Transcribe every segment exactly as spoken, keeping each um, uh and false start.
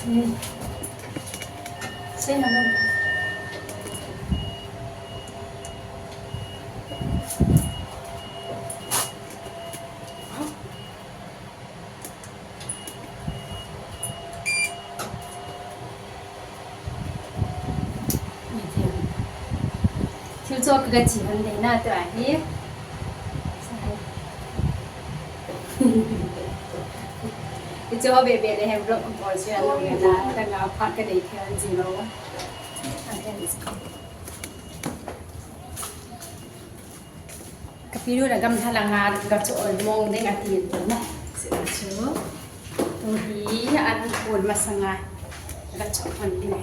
Say hello. Thil chu ka chi han dei na tu ahi. Ichu ho be be le hem vlog ko si an lo na ta nga phat ka dei khe an ji lo. Ka pi nu na gamla langa ka chu ol mong ding ati na. Sila chu. Tu hi an kun masanga ka chu hon ding.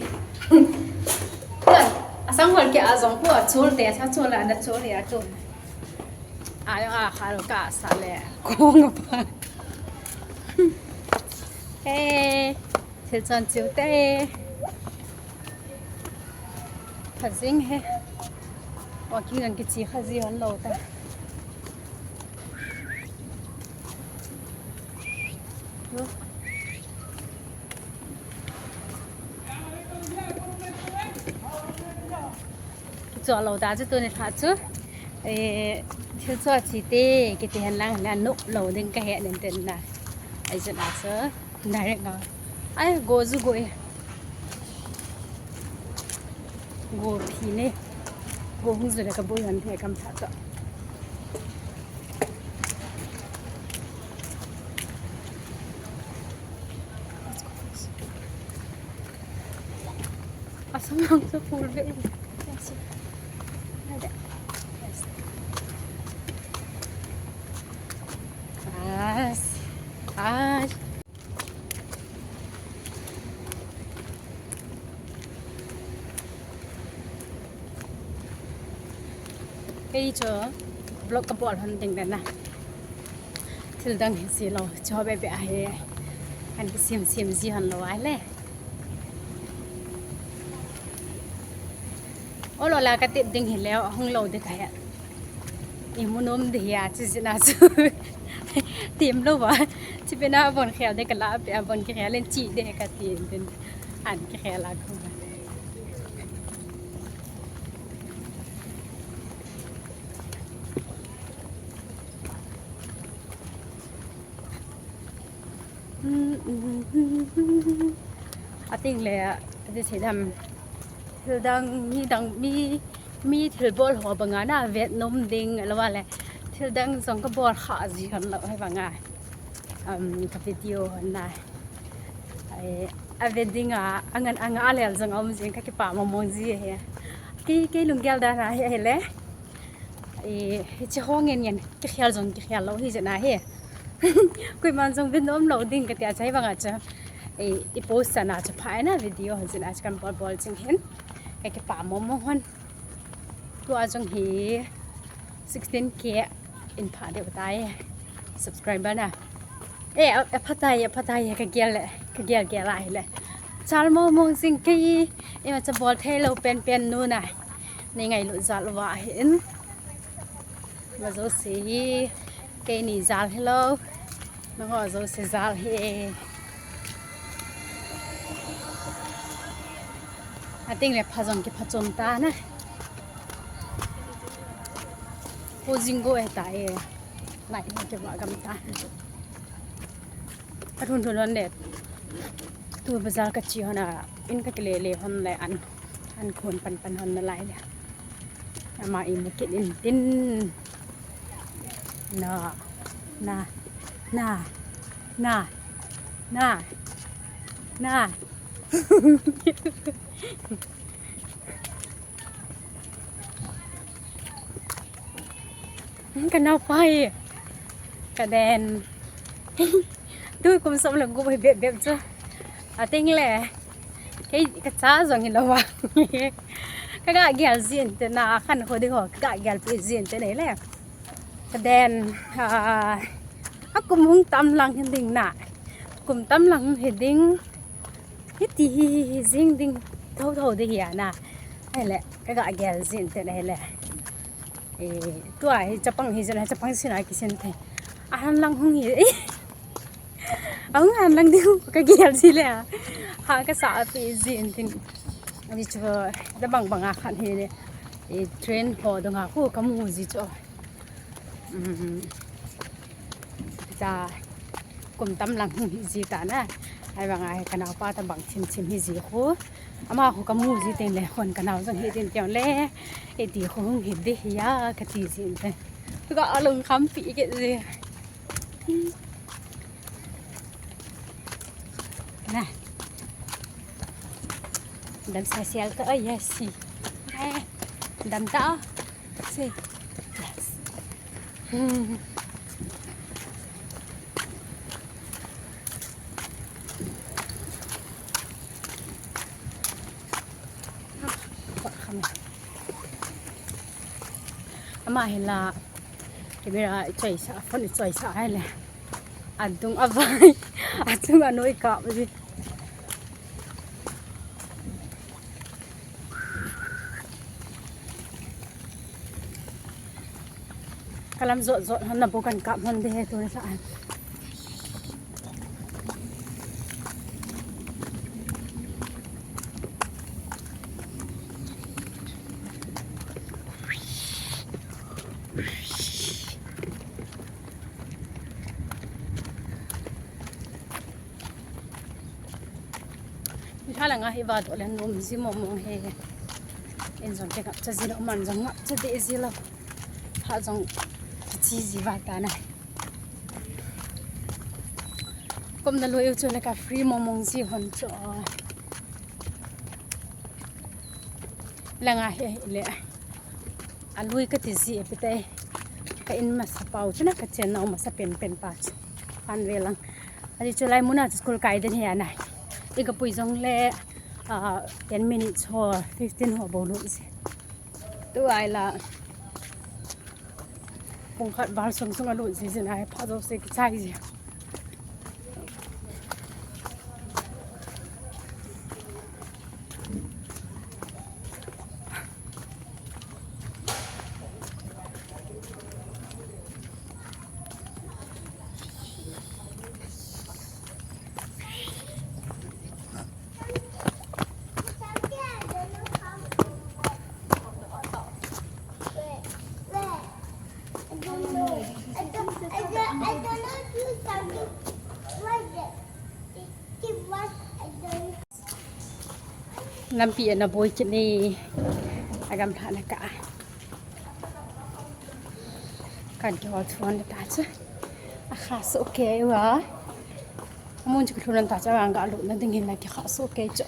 Asang hol ke azong ko achul te sa chul ana chul ya tu. Ayo a khal ka sa le kong pa. Hey, thil chon chiu te. Kha jing he. Walking jong kichi kha ji hon lo ta. Kicho lo ta chu tuni tha chu. Eh, thil cho chi te, kiti hen lang na nup lo ding ka he nen ten na. Ai chu na chu. Direct na. Ai, go ju go e. Go phi ne. Go hung ju le ka boi han the kam tha to. Asang lang sa full ve. Yes. Yes. Yes. Kei chu vlog ka bol hon ding na. Thil dang hi si lo, cho be be ahi. Kan ki sim sim ji hon lo ai le. Olo la ka tip ding hi leo, hung lo de ka he. I mu nom de ya, chi jina chu. Tim lo wa. Chi pe na bon khel de ka la pe, bon ki khel len chi de ka ti den. An ki khel a ko. Ating le, ati sei dam. Thil dang, mi dang, mi, mi thil bol ho banga na vet nom ding, lo wa le. Thil dang jong ka bol kha ji hon lo he banga. Um, ka video hon na. Ai, a vet ding a, angan, anga a lel jong om jing ka kipa mong mong ji he. Ki, ki lunggel dan a he, he le. Eh, hichi ho ngen ngen, kikhel jong, kikhel lo hi jena hi. Koiman jong vin nom lo ding kati a chai banga chu. Eh, i post sana chu pha na video ho jena chu kan bol bol jing hin. Ka kipa mong mong hon. Tua jong hi sixteen K in pha deu tai. Subscriber na. Eh, a, a pha tai, a pha tai, ka gel le, ka gel gel a hi le. Chal mong mong jing kei, ima cha bol thei lo pen pen nu na. Nei ngailu jal uva ahin. Ma jouse hi, keini jal hi lo. Nangho jouse jal hi. Ating le pha jong kipha chom ta na. Ko jing go e ta e. Lai ni ke ba gam ta. Ka thun thun lon le. Tu bazar ka chi hon a, in ka kile le hon le an, an khun pan pan hon na lai le. Ama i mu kit in tin. Na, na, na, na, na, na. Ka naopa hi. Ka den. Tu kum som le gup hi bep bep chu. Ating le. Kei ka cha jong hi lo wa. Ka ga gel jin te na khan ho ding ho ka ga gel pi jin te nei le. Ka den. Ah, a kum hung tam lang hi ding na. Kum tam lang hi ding. Hiti hi, hi, hi jing ding tho tho ding hi a na. Ahile, ka ga gel jin te na ahile. Eh, tua hi chapang hi jin, chapang sin a kisin te. A han lang hung hi. A hung han lang ding ka gel ji le a. Ha ka sa a pi zin tin. Ani chu da bang bang a khan hi ne. E train ho dong a khu ka mu ji chu. Um, ja kum tam lang hi ji ta na. Ai bang a ka nau pa ta bang chim chim hi ji khu. Ama khu ka mu ji tin le khon ka nau jong hi tin tiang le. E ti khu hung hi de hi ya ka ti ji tin. Ka alung kham pi ke ji. Nè. Dam sa sial to, oh, yes, si. Eh, dam to, oh. Si. Yes. Hmm. Ama hi la. Camera i choisa, phone i choisa ai le. Adung avai. Achung anoi ka ji. Kalam jot jot han na bokan ka hon de he tu sa. Hala nga hi va to len rum ji mong mong he. En jong ke ngap cha ji lo man jong ngap cha de ji lo. Ha jong chi ji va ta na. Kom na lo eu chu le ka free mong mong ji hon chu. Langa he le. Alui ka ti ji e pite. Ka in masa pau chu na ka chen nau masa pen pen pa chu. An ve lang. Ani chu lai muna chu school kai den he ana. I ka pui jong le, ah, ten minutes ho, fifteen ho bo lu ji. Tu ai la. Pung khat val sung sung a lut ji jin ai pha jo se ki chai ji. Lampi ana boi kit ni. Agam thana ka. Kan ke hol thuan ta cha. A kha so ke wa. Amun chu thun ta cha wang ga lu na ding hin la ki kha so ke cho.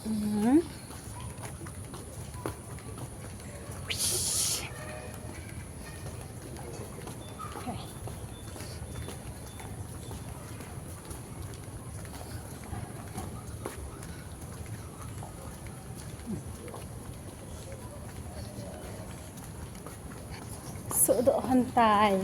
Mm. Sudoh hon tai.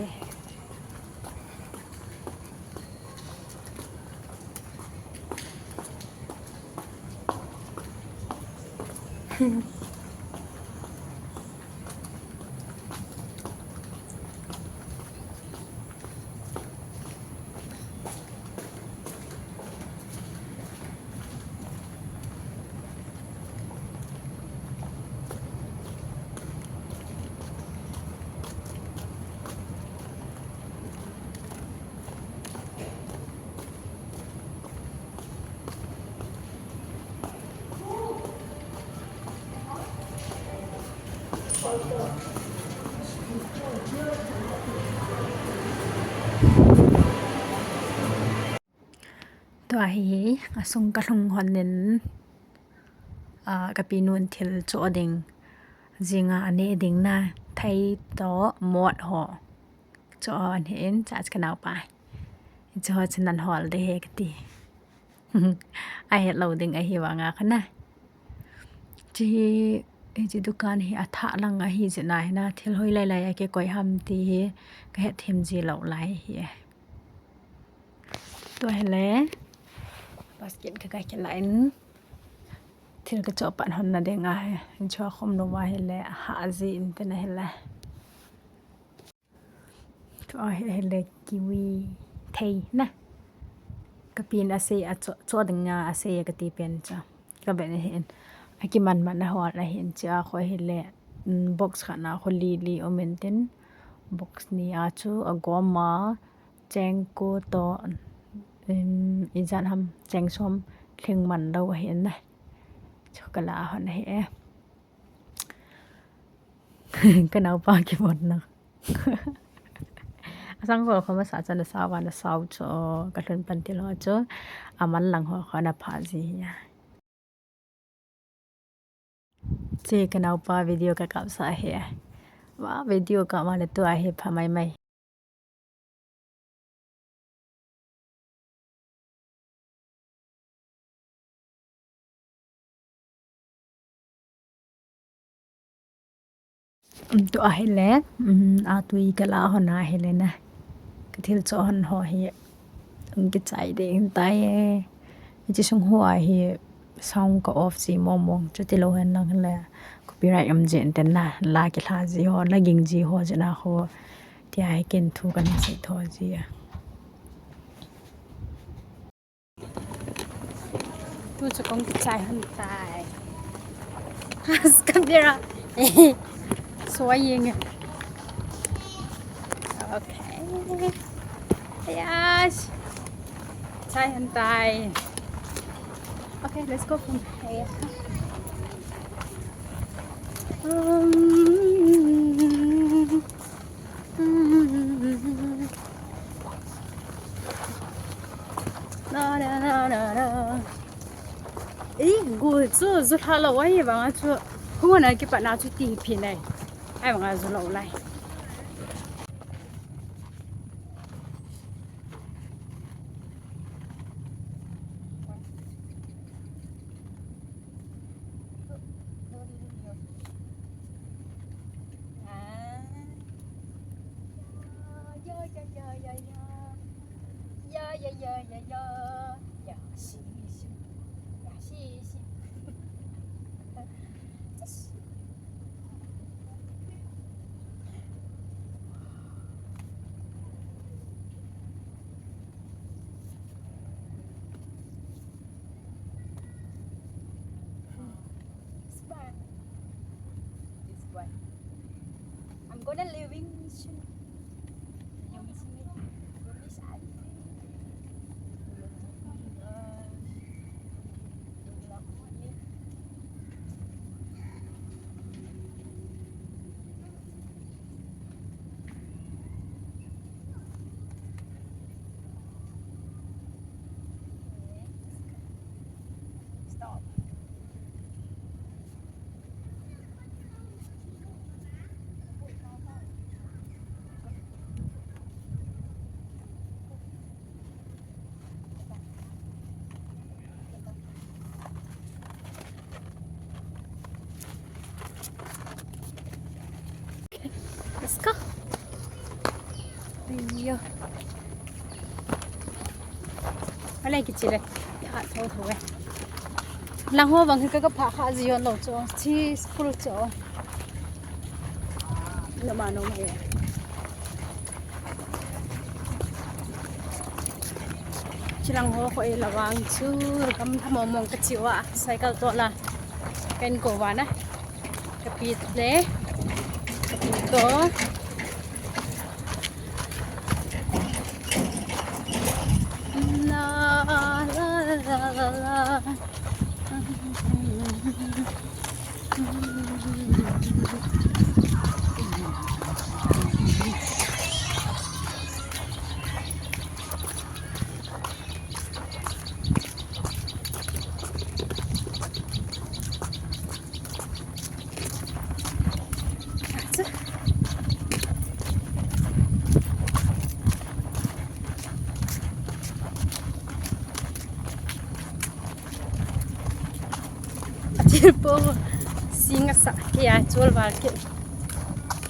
Tua hi asung ka lhung hon in, ah, ka pinun thil cho ding, jinga ane ding na thei to mot ho cho an hin cha ka nau pa. Cho ho chan an hol de he ka ti. A het lo ding ahi vanga kha na. Chi, chi dukan hi a thah lang ahi jeh na hi na, thil hoi lai lai a kikoi ham ti hi ka het them ji lo lai hi. Tua hi le, basket ka kai kila in, thil ka cho pan hon na ding ahi, in chua khom lo ma hi le, a ha ji in te na hi le. Tua hi, hi le kiwi thei na. Kapin asei a cho, cho dinga asei a kati pen cha. Kaben ahin. Akiman man a hol ahin cha kho hile, mm, box khat na kho li li um intin. Box ni a chu agom a cheng ko to, um, ijat ham cheng som lhing man lou ahin na. Chu kala hon ahi e. Ka naopa kivon na. Asang ko kho masa chan asao van asao chu kalhun pan til ho chu. Aman lang ho kho na pha ji hi a. Che ka naopa video ka kap sa hi a. Wa video ka ma le tu ahi pha mai mai. Tu ahile, um, atui kala hon ahile na. Ka thil cho hon ho hi. Ang kichai ding tai e. Hiche sung ho a hi sound ka off ji mong mong. Chuti lou hen lang le. Copyright um jin ten na. La kilha ji ho, la ging ji ho jin a ho. Tia hi ken thu kan sei tho ji a. Tu chu kong kichai hon tai. Has camera. So yeng. Okay. Yes. Chai hon tai. Okay, let's go from here. Um, Na, na, na, na, na. Ei, gu chu ju lha lou ahi vanga chu. Hu na kipat na chu ti phi nai. Ahi vanga ju lou lai. This one. This one. I'm gonna living soon. You miss me? You miss I? Stop. Let's go. Aiyo. Alai kichi le. Ya, tho tho e. Lang ho bang ka ka pha kha ji yon lo cho. Chi school cho. No ma no ma e. Chilang ho ko e lawang chu kam thamo mong ka chiwa cycle to la kan ko wana ka pi le ka pi to la la la la la. Atil po singa sa kaya chol ba ke.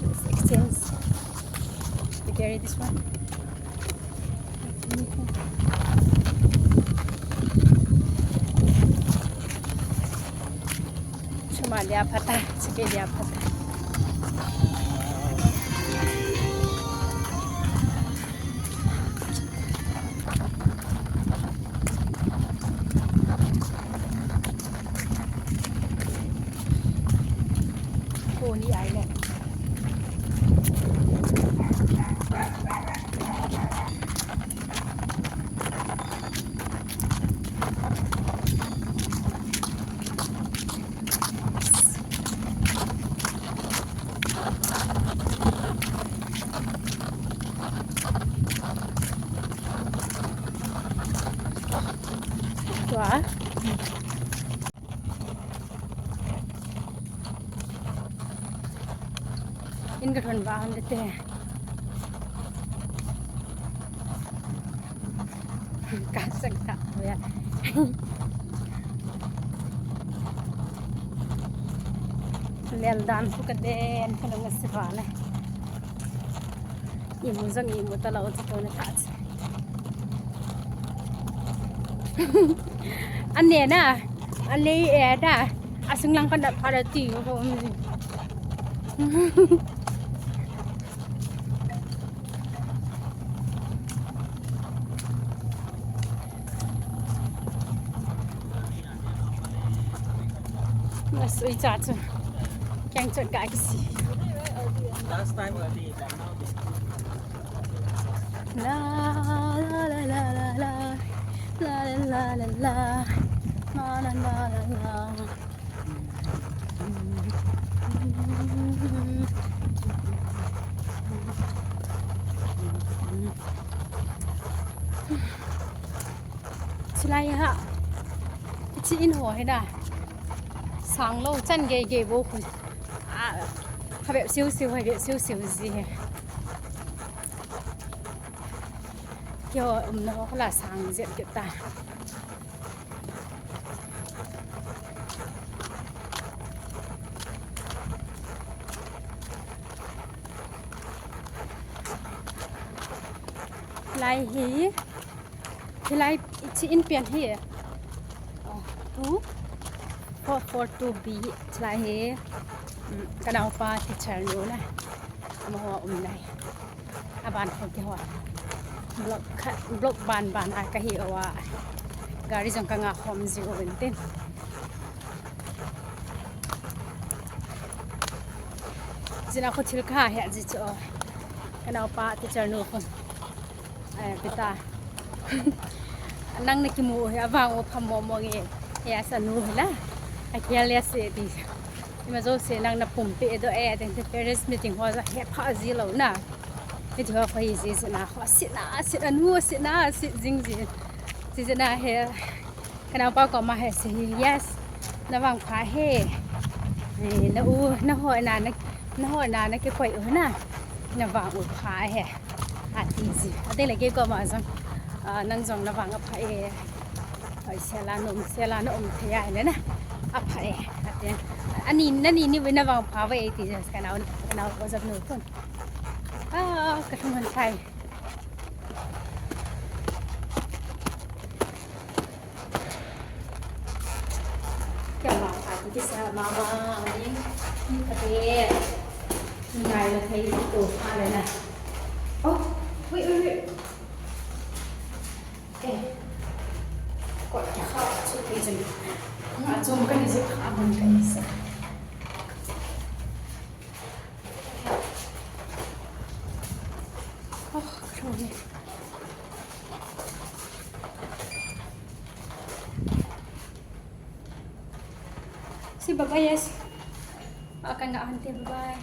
Let's exchange. We carry this one. Chuma lia phata, chike lia phata. Ah. In ka thon ba hande te. Ka sak ta ya. Lel dan khu ka den khu na ngasi ba le. Imu jong imu talou chu kona tha chu. Ane na, alei e da, asung lang kana pha da ti ko um ji. Masui cha chu. Keng chot ga kisi. Last time early, but now they La la la la la la. La la la la la. La la la la la. Chilai ha. Chi in ho he da. Sang lo chan gei gei bo khu. Ah, ha bep siu siu, ha bep siu siu ji he. Kio umna ho kala sang jep kit ta. Lai hi, hilai chi in pian hi. Oh, two, four four two B, hilai hi. Mm, ka naopa teacher nu na. Amaho um nai. Aban kho kihou. Block khat, block ban ban a kahi uva. Gari jong ka nga khom ji uvin tin. Jina kho thil kahe ji chu. Ka naopa teacher nu kho. Eh, pita. Nang na kimu hi avang u phamo mo nge. Ya sa nu hi la. A kial ya se ti. Ima jo se nang na pumpi do e, then the parents meeting ho ja he pha ji lo na. Meeting ho pha ji ji na. Ho si na, si na nu, si na, si jing ji. Ji ji na he. Ka naopa koma he se hi, yes. Na vang pha he. Eh, na u, na ho na, na, na ho na, na kikoi u na. Na vang u pha he. Ati ji. Ati le kei koma jong. Ah, nang jong na vang apha e. Oi, sela nom, sela nom thei a le na. Apha e. Ati. Ani, nani ni vin na vang pha ve ti ji ka nao, ka nao ko jap nu kun. Ah, ka thum han thai. Kya baat hai, kisa mama, ani, kate, ngai na thei to, ale na. Oh, wait, wait, wait. Eh. Ko kya kha, chu ke jin. Nga chom ka ni se, kha man ka ni se. Oh, ka thum ni. Si bye bye, yes. Akan nga hante, bye bye.